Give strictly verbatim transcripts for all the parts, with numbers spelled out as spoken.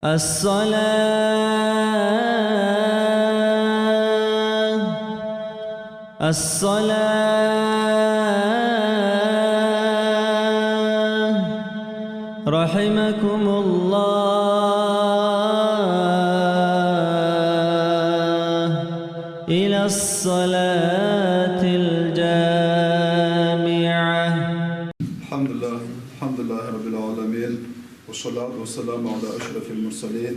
الصلاة، الصلاة، رحمكم الله، إلى الصلاة الجامعة. الحمد لله، الحمد لله رب العالمين. والصلاة والسلام على أشرف المرسلين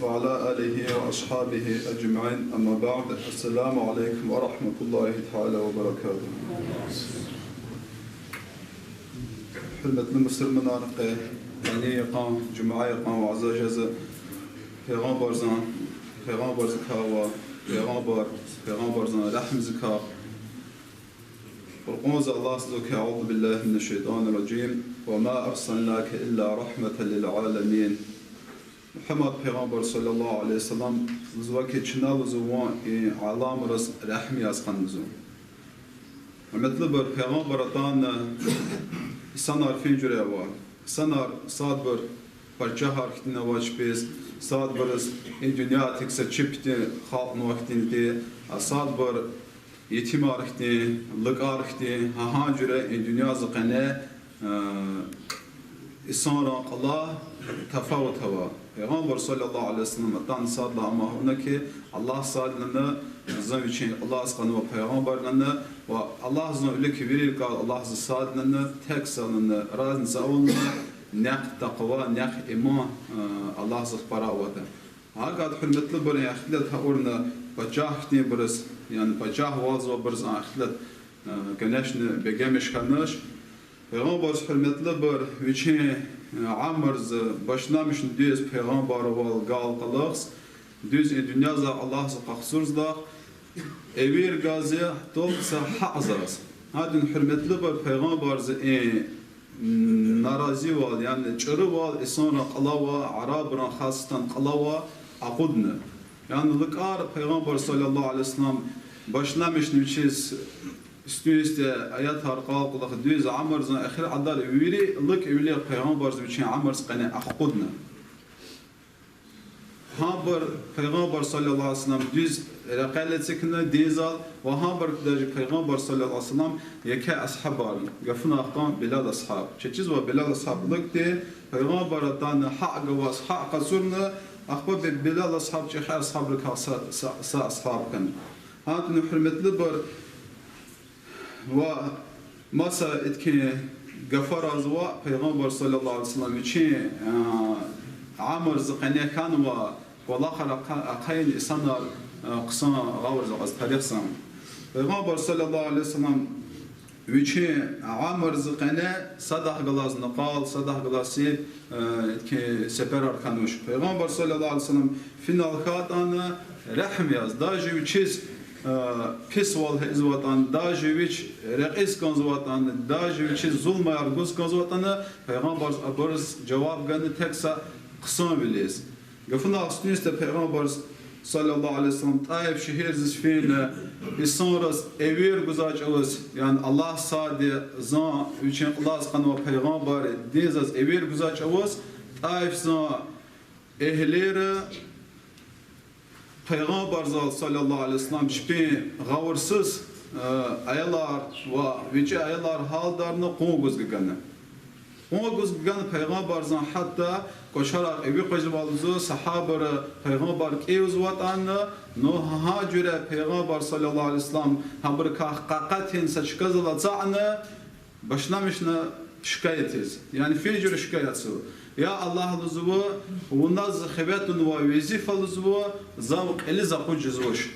وعلى آله وأصحابه أجمعين. أما بعد. السلام عليكم ورحمة الله تعالى وبركاته. Гьуьрметлу мусурманар, къе къенин йикъан, жуьмя йикъан ваза жезва. Пайгъамбарзан, пайгъамбарзикай ва пайгъамбар, пайгъамбарзан регьимзикай. Къуръанза Аллагьза лугьузва: أعوذ بالله من الشيطان الرجيم، وما أرسلناك إلا رحمة للعالمين. Мугьаммад пайгъамбар صلى الله عليه وسلم лугьузва хьи, чна лугьузва вун и аламриз регьим яз къанзава. Гьуьрметлубур, пайгъамбар атана инсанар фин жуьре ава. Инсанар садбур пачагьар хьтин ава чпиз, садбуруз и дуьньядик са чеб хьтин халкьнава хьтинди, а садбур етимар хьтин, лукӀар хьтин, гьа гьа жуьре и дуьньяза къене, э, инсанрин кьилел тафават ава. Пайгъамбар صلى الله عليه وسلم атана сад лагьай амма гьуна хьи, Аллагьди сад лагьана, зун вичин кьилел къанва пайгъамбар лагьана, ва Аллагьди зун вилик вири рикӀел Аллагьди сад лагьана, тек са лагьана, разница авуна, нихъ такъва, нихъ иман, э, Аллагьдихъ пара аватӀа. Гьакӏ хьуй, гьуьрметлубур, эхтилат гьа авуртӏа пачагь хьтинбуруз, яни пачагьвалзавайбуруз а эхтилат, э, конечно, бегенмиш хьанач. Пайгъамбарза, гьуьрметлубур, вичин, э, уьмуьрза башламишна дуьз пайгъамбарвал галкӏалахъ, дуьз и дуьньязай Аллагьза къахчурзлахъ, эвер газ я только са гьакъзаз. Гьадан, гьуьрметлубур, пайгъамбарза и наразивал, яни чӏурувал инсанрин кьилел, арабрин хасатан кьилел акъудна. Яни лукӏар Пайгъамбар صلى الله عليه وسلم башламишна вичиз уьстуьн-уьстуьз аятар къалурла, дуьз уьмуьрзан эхир кьадар вири лукӏвилихъ Пайгъамбарза вичин уьмуьрза къене акъудна. Гьабур Пайгъамбар صلى الله عليه وسلم дуьз рекьел эцигна динзал, ва гьабур даже Пайгъамбар صلى الله عليه وسلم еке асгьабар, гафуна ахпа Билал асгьаб. Чечизва Билал асгьаб лукӏди, Пайгъамбар атана гьакӏ гваз, гьакӏ къачурна, ахпа Б-, Билал асгьаб чӏехи асгьабрикай са, са, са асгьаб хьана. Гьатӏани, гьуьрметлубур, ва маса иткин гафар ава Пайгъамбар صلى الله عليه وسلم вичин, а, уьмуьрза къене хьанва, кӏвалахар ахъа-, ахъайин инсанар, а, хъсан гъавурда кьаз тарихзан. Пайгъамбар صلى الله عليه وسلم вичин уьмуьрза къене садахъ галаз накъвал, садахъ галаз сив, э, иткин сеперар хьанвач. Пайгъамбар صلى الله عليه وسلم финал хьайитӏани регьим яз, даже вичиз, э, писвал гьа ийизватӏани, даже вич рекьиз кӏанзаватӏани, даже вичиз зулумар гуз кӏанзаватӏани, Пайгъамбарза абуруз жаваб гана тек са хъсанвилиз. Гафуна ахпа уьстуьн-уьстуьз Пайгъамбар صلى الله عليه وسلم Тӏаиф шегьердиз фена, инсанриз эвер гузвай чӏавуз, яни Аллагьди сад я, зун вичин кьилел къанва пайгъамбар, динзаз эвер гузвай чӏавуз, Тӏаифзан эгьлийри Пайгъамбарзал صلى الله عليه وسلم чпин гъавурсуз, э, аялар ва вичӏи аялар гьалдарна къугъваз гана. Къугъваз гана Пайгъамбарзан, гьатта кӏвачерай кьве къвезва лугьузва, сагьабайри Пайгъамбар кӏевзаватӏани, ну гьа жуьре Пайгъамбар صلى الله عليه وسلم гьабурукай къакъатин са чкадал ацукьна, башламишна шикаятиз. Яни фин жуьре шикаятзава. Я Аллагь, лугьузва, вуна зи хиве тунвай везифа, лугьузва, зав кьилиз акъудиз жезвач.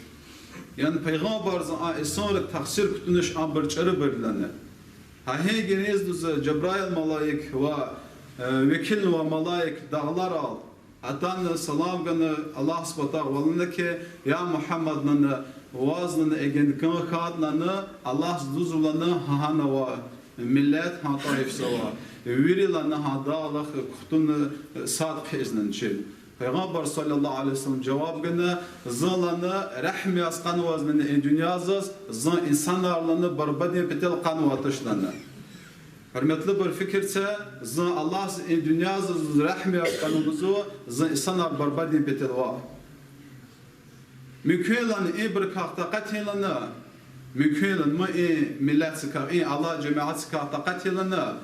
Яни Пайгъамбарза а инсанрик тахсир кутунач абур чӏурубур лагьана. Гьа гьа гьиниз лугьузва Жабраил малаик ва, э, векилнавай малаик дагъларал атана, салам гана, Аллагьдин патай валана хьи, я Мугьаммад, лагьана, ваз, лагьана, эгер кӏан хьайитӏа, лагьана, Аллагьди лугьузва, лагьана, гьа гьанавай миллет, гьа Тӏаифзавай, вири, лагьана, гьа дагълахъ кутуна сад хъийизва, лагьана, чил. Пайгъамбар صلى الله عليه وسلم жаваб гана: зун, лагьана, регьим яз къанваз, лагьана, и дуьньязаз, зун инсанар, лагьана, барбадин патал къанвай туш, лагьана. Гьуьрметлубур, фикир це, зун Аллагьза и дуьньяза зун регьим яз кӀанзава, зун инсанар барбадин петел ваъ. Мумкин я лагьана, ибурукай такьат я лагьана, мумкин я лагьана, ман и миллетдикай, и Аллагьдин жемятдикай такьат я лагьана,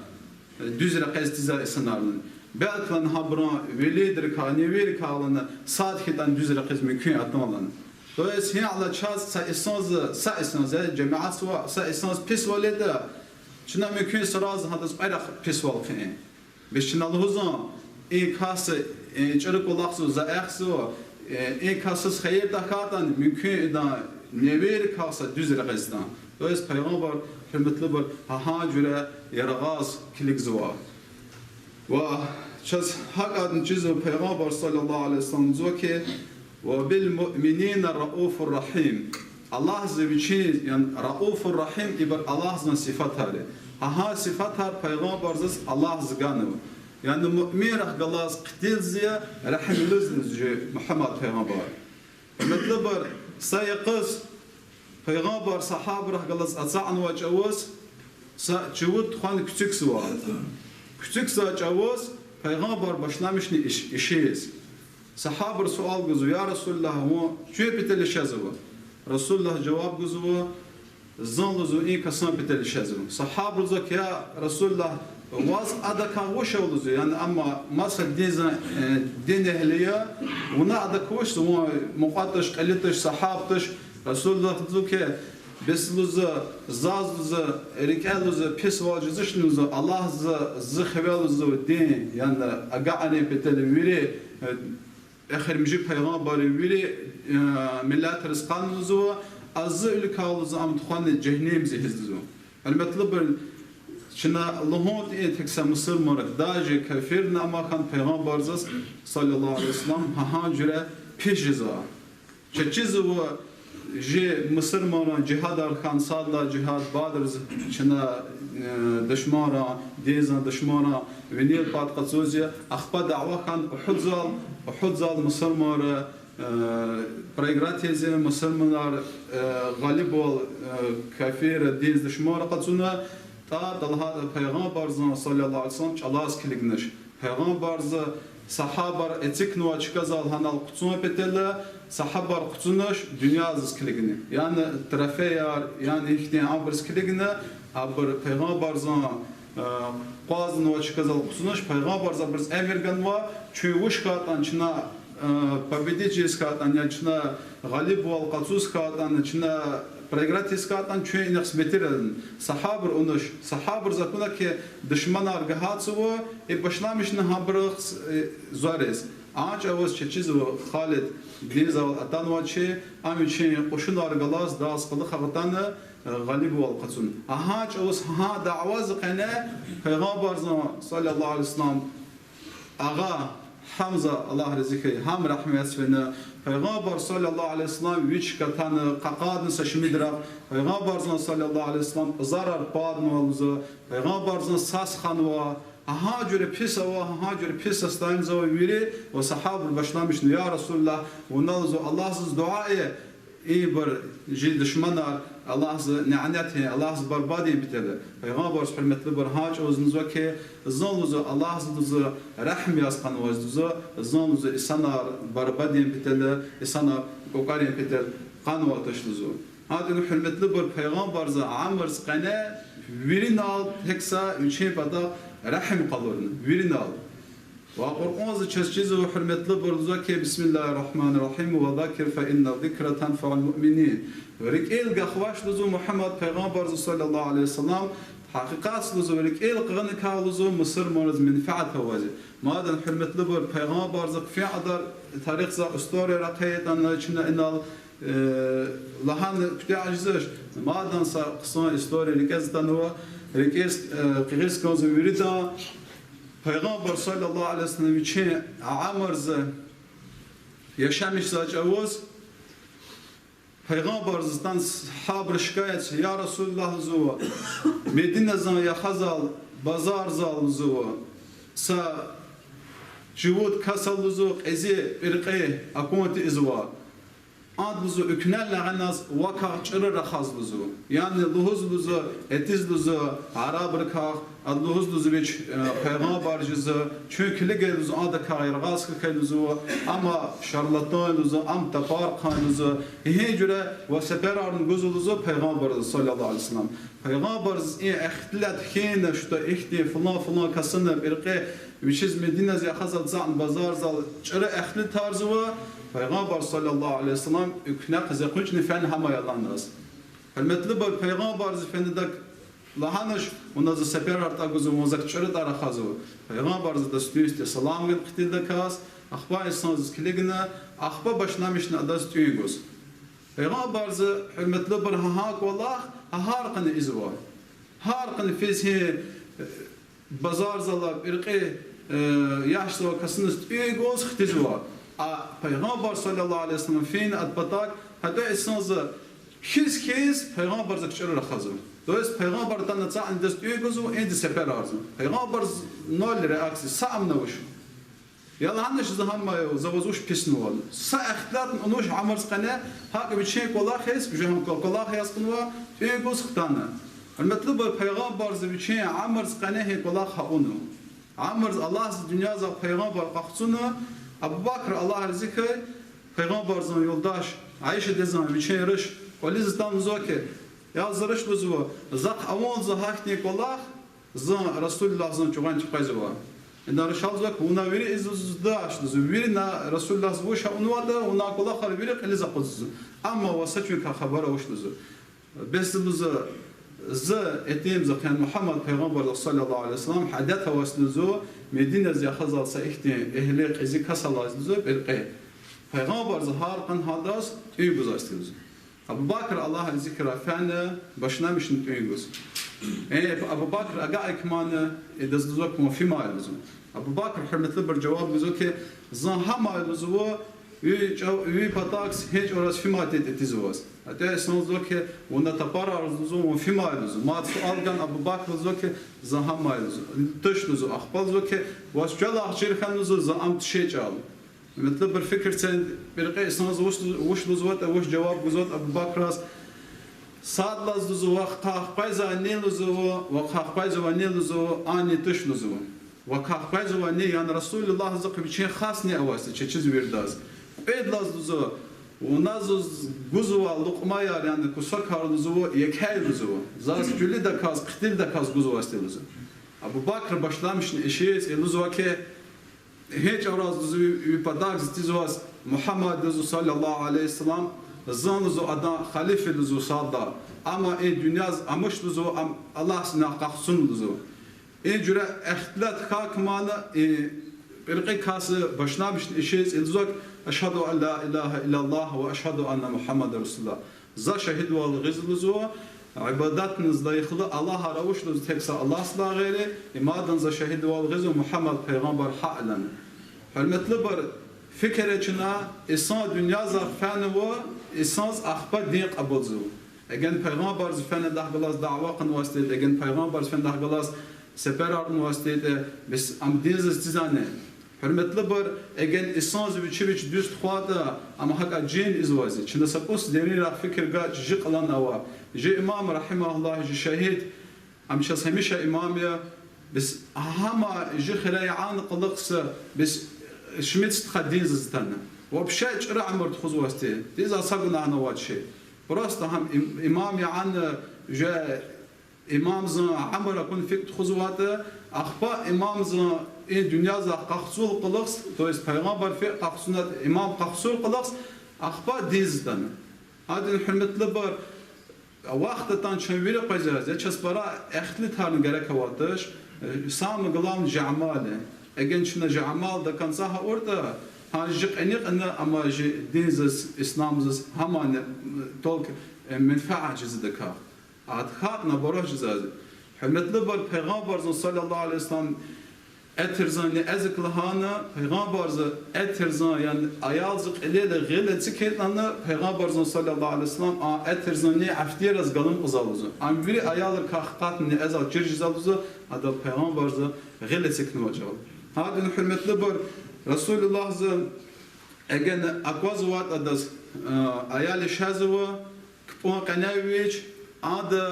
дуьз рекьиз тийизвай инсанар лагьана. Белки лагьана гьабурун веледрикай, невейрикай лагьана, сад хьайитӀани дуьз рекьиз мумкин атун лагьана. То есть, гьи гьалда чаз са инсанза, са инсанза, жемятдиз ва са инсанза писвал ийида, чна мумкин я сразу гьадаз кьве рехъ писвал хъийин. Бес чна лугьузва, и кас, э, чӀуру кӀвалахзава, заэфзава, э, и касаз хийир тахьайтӀани, мумкин я идан невейрикай са дуьз рекьиз атун. То есть, Пайгъамбар, гьуьрметлубур, гьа гьа жуьре яргъаз килигзава. Ва чаз гьакӀни чизва, Пайгъамбар صلى الله عليه وسلم лугьузва хьи, وبالمؤمنين رءوف رحيم. Аллагьза вичин, яни رءوف رحيم, ибур Аллагьзан сифатар я. Гьа гьа сифатар Пайгъамбарзаз Аллагьза ганва. Яни муъминрихъ галаз хътилзи я, регьимлузи я Мугьаммад пайгъамбар. Гьуьрметлубур, са йикъуз Пайгъамбар сагьабайрихъ галаз ацукьнавай чӀавуз са чувуд тухвана куьцукзава. Куьцукзавай чӀавуз Пайгъамбар башламишна иш-, ишиз. Сагьабайри суал гузва: я Расулуллагь, вун чун патал ишезава? Расулуллагь жаваб гузва: зун, лугьузва, и касан патал ишезава. Сагьабайри лугьузва хьи: я Расулуллагь, ваз адакай вуш ава, лугьузва, яни амма маса динзан, э, дин эгьли я, вуна адакай вуш, вун мукьва туш, кьили туш, сагьаб туш. Расулуллагь лугьузва хьи: бес, лугьузва, заз, лугьузва, рикӀел, луьзва, писвал жезвачни, луьзва, Аллагьза зи хиве, луьзва, дин, яни агакьарин патал вири, э, эхиримжи пайгъамбарри вири, э, миллетриз къанва, луьзва, а зи уьлквай, луьзва, ам тухвана жегьеннемдиз ягъиз, луьзва. Гьуьрметлубур, чна лугьун тир тек са мусурманрик, даже кафирни амай хьана Пайгъамбарзаз صلى الله عليه وسلم гьа гьа жуьре пис жезва. Чаз чизва, жи мусурманрин жигьадар хьана, сад лагьай жигьад Бадриз, чна, э, душманрин, динзан душманрин винел пад къачуз я, ахпа дяве хьана Угьудзал, Угьудзал мусурманри, э, проиграть ийизва, мусурманар, э, гъалибвал, э, кафир, динзан душманри къачуна, тӀа талгьа Пайгъамбарзан صلى الله عليه وسلم чӀалаз килигнач. Пайгъамбарза сагьабайри эцигнавай чкадал гьанал къачун патал, сагьабайри къачунач, дуьньядиз килигна. Яни трофеяр, яни ихьтин абуруз килигна, абур Пайгъамбарзан, э, къачунвай чкадал къачунач, Пайгъамбарза абуруз эмир ганва, чун вуч хьайитӀани, чна, э, победить жез хьайитӀани, я чна гъалибвал къачуз хьайитӀани, чна проиграть ийиз хьайитӀани, чун инихъ сметира. Сагьабайри авунач, сагьабайриз акуна хьи, душманар гагьатзава, и башламишна гьабурухъ, э, звериз. А чӀавуз чаз чизва Халид динзал атанвай чи, ам вичин кьушунар галаз дагъ кьулухъ атана, э, гъалибвал къачуна. А гьа чӀавуз гьа дяведин къене Пайгъамбарзан صلى الله عليه وسلم агъа Гьамза, Аллагь рази хьуй, гьам рагьметдиз фена, Пайгъамбар صلى الله عليه وسلم вич катана, къакъудна са шумудрахъ, Пайгъамбарзан صلى الله عليه وسلم зарар паднава лугьузва, Пайгъамбарзан сас ханва, гьа жуьре пис ава, гьа жуьре пис состояниедиз ава вири, ва сагьабайри башламишна: я Расулуллагь, вуна, лугьузва, Аллагьзаз дуьа ая, ибур жи душманар Аллагьза нянет ая, Аллагьза барбад ая патал. Пайгъамбарза, гьуьрметлубур, гьа чӀавуз лугьузва хьи, зун, лугьузва, Аллагьза, лугьузва, рагьм яз къанваз, лугьузва, зун, лугьузва, инсанар барбад ая патал, инсанар кӀукӀварин патал къанватач, лугьузва. Гьадин, гьуьрметлубур, Пайгъамбарза уьмуьрдин къене виринал тек са вичин патав рагьм къалурна, виринал. Ва Къуръанза чаз чизва, гьуьрметлубур, лугьузва хьи, بسم الله الرحمن الرحيم، وذكر فإن الذكرى تنفع المؤمنين. РикӀел гахвач, лугьузва, Мугьаммад пайгъамбарза صلى الله عليه وسلم, гьакъикъатда, лугьузва, рикӀел къигъиникай, лугьузва, мусурманриз менфят авазва. Мадни, гьуьрметлубур, пайгъамбарза хъфин кьадар тарихда история рахайтӀани, чна инал, э, лагьана куьтягь жезвач, мадни са хъсан история рикӀиз атанва, рикӀиз, э, къигъиз кӀанзава виридан. Пайгъамбар صلى الله عليه وسلم вичин уьмуьрда яшамиш жезвай чӀавуз, пайгъамбардиз атана сагьабайри шикаятзава: я Расулуллагь, лугьузва, Мединадин яхазал, базардал, лугьузва, са чувуд касал, лугьузва, кьезил пӀиркьи акун тийизва. Ад лугьузва, уькнелни гъаназ вакагъ чӀуру рахаз лугьузва. Яни лугьуз лугьузва, этиз лугьузва арабрикагъ, ад лугьуз лугьузва вич, э, пайгъамбар жезва, чун килигай лугьузва, адакай яргъаз хьухь лугьузва, ам шарлатан лугьузва, ам тапархъан лугьузва. Гьи жуьре ва сеперарни гузва лугьузва пайгъамбарзаз, صلى الله عليه وسلم. Пайгъамбарзаз и ихтилат хьана, что ихьтин фулан-фулан касуна пӀиркьи вичиз Мединадиз яхазва, цӀан базарзал чӀуру ихтилатарзава, пайгъамбар, صلى الله عليه وسلم, уькнехъ экъечӀна фена гьам аялраз. Гьуьрметлубур, пайгъамбарзаз фена адак лагьанач, вуна за сеперар тӀа гузва, вун зак чӀуру тӀа рахазва. Пайгъамбарзаз адаз тӀуьнсди салам гана хъуьтӀуьлдаказ, ахпа инсанзаз килигна, ахпа башламишна адаз тӀуьн гуз. Пайгъамбарзаз, гьуьрметлубур, гьа-гьа кӀвалах гьа-гьар къене ийизва. Гьар къене физ гьи, э, базарзал, пӀиркьи, э, яшзавай касуниз тӀуьн гуз хтизва. А пайгъамбар, صلى الله عليه وسلم, фена а патак, гьатта инсанзаз хьиз-хьиз пайгъамбарзаз чӀуру рахазва. То есть пайгъамбар атана цӀа адаз тӀуьн гузва, инди сеперарзава. Пайгъамбарзаз ноль реакция, са амна вуш. Я лагьанач за гьам ая, за ваз вуч писнава. Са ихтилатни авунач Амраз къене, гьакӀ вичин кӀвалахиз, жегьан кӀвалах яз кьунва, тӀуьн гуз хтана. Гьуьрметлубур, пайгъамбарзаз вичин Амраз къене гьи кӀвалах гьа авуна. Амраз Аллагьза дуьньязай пайгъамбар къахцуна, Абу Бакр, Аллагь рази хьуй, пайгъамбарзан юлдаш, Аиша дидезан вичин руш, кӀвализ атана лугьузва хьи, я за руш, лугьузва, захъ аван лугьузва гьахьтин кӀвалах, зун Расулуллагьзан чугъан туькъвезва. Идан рушаз лугьузва хьи, вуна вири ийизвач, лугьузва, вири на Расулуллагьза вуч авунватӀа, вуна кӀвалахар вири кьилиз акъудзава. Амма ваз са чуьнкай хабар авуч, лугьузва. Бес, лугьузва, за итимзахъ, яни Мугьаммад пайгъамбарзахъ, صلى الله عليه وسلم, гьадет авач, лугьузва, Мединадиз яхазва са ихьтин эгьли кьуьзуь кас алаз, лугьузва, пӀиркьи. Пайгъамбарза гьар къене гьадаз тӀуьн гузвайди, лугьузва. Абу Бакр, Аллагь рази хьурай, фена башламишна тӀуьн гуз. Э, Абу Бакр агакьай кумана, идаз лугьузва хьи, вун фимай, лугьузва. Абу Бакр, гьуьрметлубур, жаваб гузва хьи, зун гьамай, лугьузва, ви чӀав-, ви патакс гьи чӀавуз фимайтӀа этизваз. Гьатта инсанза лугьузва хьи, вуна тапарарзава, лугьузва, вун фимай, лугьузва. Мад суал гана Абу Бакра, лугьузва хьи, зун гьамай, лугьузва. Туш, лугьузва, ахпа, лугьузва хьи, ваз чӀалахъ чир хьана, лугьузва, за ам тушир чӀал. Гьуьрметлубур, фикир це, пӀиркьи инсанза вуч, вуч лугьузватӀа, вуч жаваб гузватӀа Абу Бакраз. Сад лагьайди, лугьузва, вахъ ахпа къвезвайни, лугьузва, вахъ ахпа къвезвайни, лугьузва, ани туш, лугьузва. Вахъ ахпа къвезвайни, яни Расулуллагьзахъ вичин хасни авайди, чечиз виридаз. Кьвед лагьайди, лугьузва, вуна заз гузвай лукьмаяр, яни кусакар, лугьузва, еке я, лугьузва. Заз куьлуьдаказ, хъуьтуьлдаказ гузвайди, лугьузва. Абу Бакр башламишна ишиз, лугьузва хьи, гьи чӀавуз, лугьузва, ви патакс этизваз Мугьаммад, лугьузва, صلى الله عليه وسلم, зун, лугьузва, адан халиф я, лугьузва, сад лагьай. Амма и дуьньяз амуч, лугьузва, ам Аллагьдин винел къахцун, лугьузва. И жуьре ихтилат хьайи кумана, и пӀиркьи кас башламишна ишиз, лугьузва хьи, أشهد أن لا إله إلا الله وأشهد أن محمدا رسول الله. За шагьидвал гъизва, лугьузва, ибадатдиз лайихлу Аллагьар авач, лугьузва, тек са Аллагьдилай гъейри, и мадни за шагьидвал гъизва, Мугьаммад пайгъамбар гьакӀ я лагьана. Гьуьрметлубур, фикир це чна, инсан дуьньязахъ фенва, инсанза ахпа дин кьабулзава. Эгер пайгъамбарза фена адахъ галаз дяве хъувунвайди, эгер пайгъамбарза фена адахъ галаз сеперар авунвайди, бес ам динзаз цизани. Гьуьрметлубур, эгер инсанза вичи вич дуьз тухвайтӀа, ам гьакӀа жин ийизвайди. Чна са кӀус деринрай фикир гайитӀа, жи кьилан ава. Жи имам, رحمه الله, жи шагьид, ам чаз гьамиша имам я, бес гьама жи хире яна кьулухъ са, бес шумуд стха динзаз атана. Вообще чӀуру уьмуьр тухузвайди. Динзаз са гунагьни авачир. Просто гьам им-, имам яна уже имамзан уьмуьр акун фикӀ тухузвайтӀа, ахпа имамзан и дуьньязахъ къахцун кьулухъ, то есть пайгъамбар фикӀ къахцунатӀа, имам къахцун кьулухъ, ахпа динзаз атана. Гьадин, гьуьрметлубур, вахт атана чун вири къвезва, я чаз пара ихтилатарни герек авайди туш, самое главное жи амал я. Эгер чна жи амал до конца гьа авуртӀа, гьа жи кьиникьна, амма жи динзаз, исламзаз гьамани, только, э, менфят жезадакай. Адахъ наоборот жезва. Гьуьрметлубур, пайгъамбарзан, صلى الله عليه وسلم, этирзан незик лагьана, пайгъамбарза этирзан, яни аялза кьилел гъил эцигайтӀани, пайгъамбарзан, صلى الله عليه وسلم, а этирзан ни афтираз галун кьазва лугьузва. Ам вири аялрикай хкатна незал чир жезва лугьузва, адал пайгъамбарза гъил эцигнавачӀал. Гьадин, гьуьрметлубур, Расулуллагьза Эгена аквазватӀа адаз, э, аял яшазава, кпӀун къене вич, ада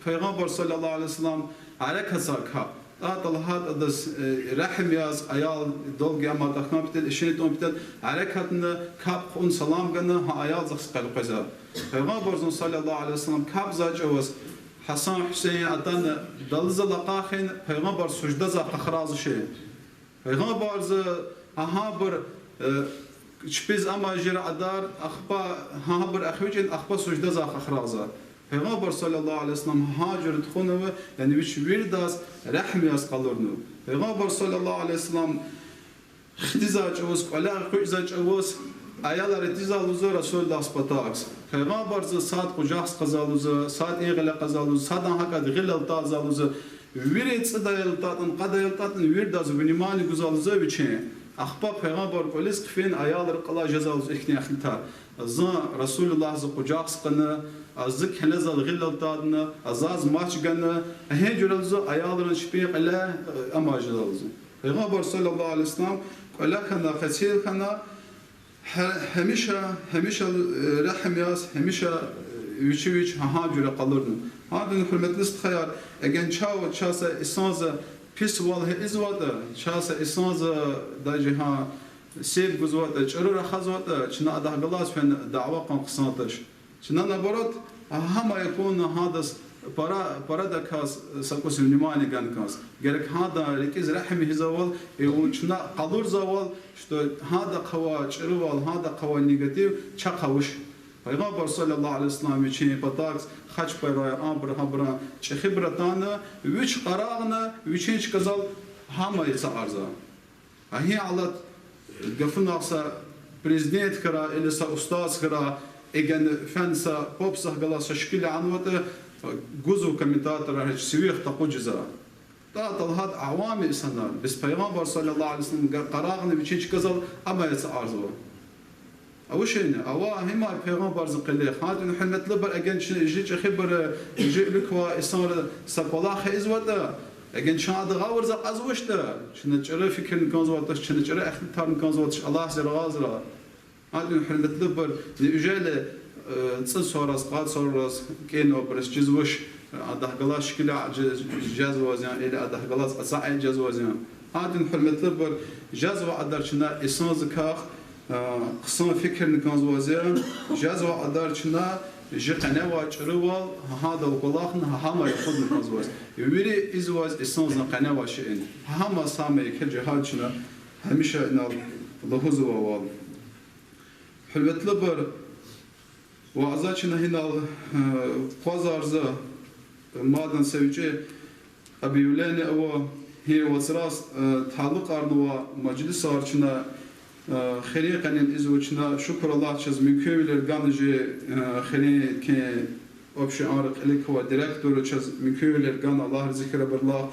Пайгъамбар صلى الله عليه وسلم гьерекатзава капӀ. ТӀа лагьайтӀа адаз, э, регьим яз, аял долги амай тахьан патал, ишин тун патал, гьерекатна, капӀ кьуна салам гана, гьа аялдихъ къелкъвезва. Пайгъамбарзан صلى الله عليه وسلم капӀзавай чӀавуз Гьасан, Гьуьсейн атана далудал акьахна, Пайгъамбар суждадиз къахразвачни. Пайгъамбарза гьа гьабур, э, чпиз амай жуьре адар, ахпа гьа гьабур эхвичӀин, ахпа суждадиз къахразва. Пайгъамбар صلى الله عليه وسلم гьа жуьре тухванва, яни вич виридаз регьим яз къалурнава. Пайгъамбар صلى الله عليه وسلم хтизвай чӀавуз, кӀвале экъечӀзавай чӀавуз, аялар атизвай лугьузва Расулуллагьдин патав. Пайгъамбарза сад къужахзавай лугьузва, сад и гъиле кьазвай лугьузва, садан гьакӀ гъиле алтӀазвай лугьузва, вири цӀуд аял алтӀайтӀани, кьвед аял алтӀайтӀани виридаз внимание гузвай лугьузва вичин. Ахпа Пайгъамбар кӀвализ хъфин аялрин кьилел жезвай лугьузва ихьтин ихтилатар. Зун Расулуллагьдиз къужахзкъана, зун кхьенвайвал гъиле алтӀайтӀна, заз мас гана, гьа жуьре лугьузва аялрин чпин кьиле, э, амай жезвай лугьузва. Пайгъамбар صلى الله عليه وسلم кӀвале хьана, къецел хьана, гьа-, гьамиша, гьамиша, э, регьим яз, гьамиша, э, вичи вич гьа гьа жуьре къалурнава. Гьадин, гьуьрметлу стхаяр, эгер чав, чаз са инсанза писвал гьа ийизватӀа, чаз са инсанза даже гьа себ гузватӀа, чӀуру рахазватӀа, чна адахъ галаз фена дяве кьун хъсан туш. Чна наоборот, гьа гьам акуна гьадаз пара, парадаказ са кӀус внимание гана кӀанзава. Герек гьадан рикӀиз регьим ийизвайвал, и вун чна къалурзавайвал, что гьадахъ авай чӀурувал, гьадахъ авай негатив чахъ авач. Пайгъамбар صلى الله عليه وسلم вичин патав хачпарай, абур, гьабуран чӀехибур атана, вич къарагъна, вичин чкадал гьам яцарзава. Гьа гьи алат гафунал са президент хьурай или са устаз хьурай, эгер фена са попсахъ галаз са шикил анватӀа, гузва комментаторар, гьич сивихъ такъудиз. ТӀа талгьат авам инсанар, бес Пайгъамбар صلى الله عليه وسلم га-, къарагъна вичин чкадал гьам яцарзава. Авачни, ава гьим я Пайгъамбарзин къилих. Гьадин, гьуьрметлубур, эгер чна жи чӀехибуру, жи уьлуьквай инсанру са кӀвалах ийизватӀа, эгер чна адаз гъавурда акьазвачтӀа, чна чӀуру фикирни кӀанзаватӀа, чна чӀуру ихтилатарни кӀанзаватӀа, Аллагьди рагъазрай. Гьадин, гьуьрметлубур, неужели, э, цӀусараз, кьвадсараз кӀевнавайбуруз чизвач, э, адахъ галаз шикил жез-, жезваз яни, или адахъ галаз ацукьай жезваз яни? Гьадин, гьуьрметлубур, жезвай кьадар чна инсанзикай, э, хъсан фикирни кӀанзаваз яни, жезвай кьадар чна жи къеневай чӀурувал, гьадал кӀвалахна, гьам акъудна кӀанзаваз. Вири ийизвай инсанзин къеневай шейин. Гьам самое еке жигьад чна гьамиша инал лугьузвайвал. Гьуьрметлубур, ваъза чна гьинал, э, къвазарзава, э, мадни са вичӀи объявление ава, гьи вацраз, э, талукьарнавай мажлисар чна, э, хуьруьн къенин ийизва чна, шукур Аллагьдиз, чаз мумкинвилер гана жи, э, хуьруьн кин общий анра кьилик квай директорри чаз мумкинвилер гана, Аллагь рази хьурай абурулай.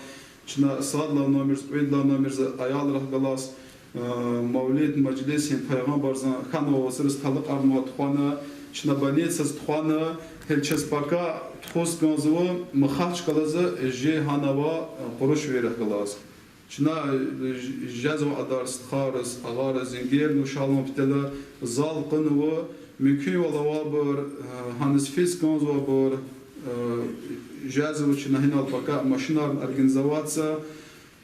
Чна сад лагьай номерза, кьвед лагьай номерза аялрихъ галаз, э, мавлид мажлис, гьи Пайгъамбарзан хьанвай вацраз талукьарнавай тухвана, чна больницаз тухвана, гьеле чаз пака тухуз кӀанзава Махачкъалаза жи гьанавай, э, къурушвийрихъ галаз. Чна, э, ж-, жезвай кьадар стхайриз, агъайриз зенгер нуш алун патал зал кьунва, мумкинвал авайбур, э, гьаниз физ кӀанзавайбур, э, жезва чна гьинал пака машинарни организоваться,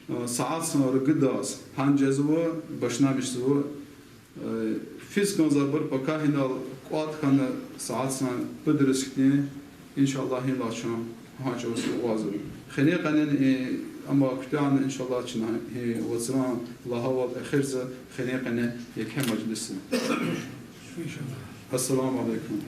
э, сят сан ругудаз гьана жезва, башламишзава, э, физ кӀанзавайбур пака гьинал кӀватӀ хьана сят сан пуд йириз хьтин, иншаллагь, гьинал чун гьа чӀавуз къвазва. Хуьруьн къенин, э, амма куьтягьна, иншаллагь, чна гьи вацран лагьайвал эхирзава, хуьруьн къенин еке мажлисзава. Ассаламу алейкум.